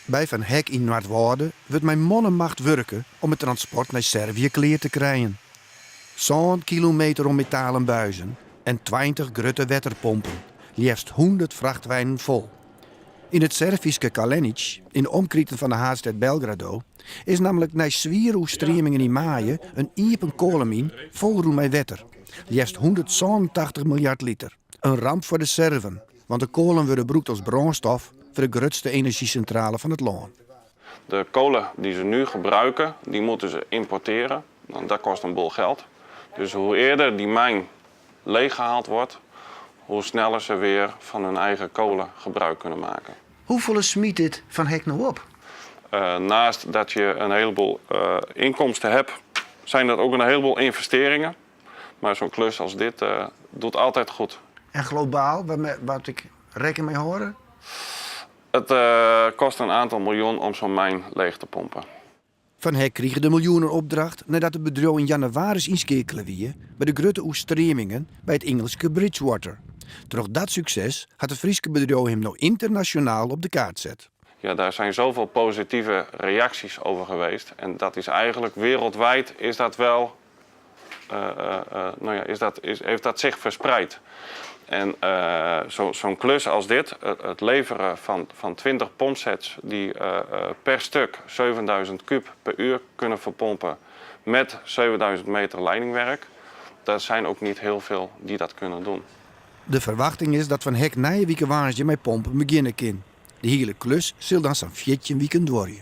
By Van Hek yn Noardwâlde wurdt mei man en macht wurke om it transport nei Servië klear te krijen. Sân kilometer oan metalen buizen en 20 grutte wetterpompen, leafst 100 frachtweinen fol. Yn it Servyske Kalenic, yn de omkriten fan de haadstêd Belgrado, is nammentlik nei swiere oerstreamingen yn maaie in iepen koalemyn folrûn mei wetter, leafst 187 miljard liter. In ramp foar de Serven, want de koalen wurde brûkt as brânstof foar de grutste enerzjysintrale fan it lân. De kolen die ze nu gebruiken, die moeten ze importeren. Want dat kost een boel geld. Dus hoe eerder die mijn leeggehaald wordt, hoe sneller ze weer van hun eigen kolen gebruik kunnen maken. Hoefolle smyt dit Van Hek no op? Naast dat je een heleboel inkomsten hebt, zijn dat ook een heleboel investeringen. Maar zo'n klus als dit doet altijd goed. En globaal, wat ik rekken mei hâlde? Het kost een aantal miljoen om zo'n mijn leeg te pompen. Van Hek krige de miljoenenopdracht neidat it bedriuw yn jannewaris ynskeakele wie by de grutte oerstreamingen by it Ingelske Bridgwater. Troch dat sukses hat it Fryske bedriuw him no ynternasjonaal op de kaart set. Ja, daar zijn zoveel positieve reacties over geweest. En dat is eigenlijk wereldwijd is dat wel, nou ja, is dat, is, heeft dat zich verspreid. En zo'n klus als dit, het leveren van 20 pompsets die per stuk 7000 kuub per uur kunnen verpompen met 7000 meter leidingwerk, daar zijn ook niet heel veel die dat kunnen doen. De ferwachting is dat Van Hek nije wike woansdei mei pompen begjinne kin. De hiele klus sil dan sa'n 14 wiken duorje.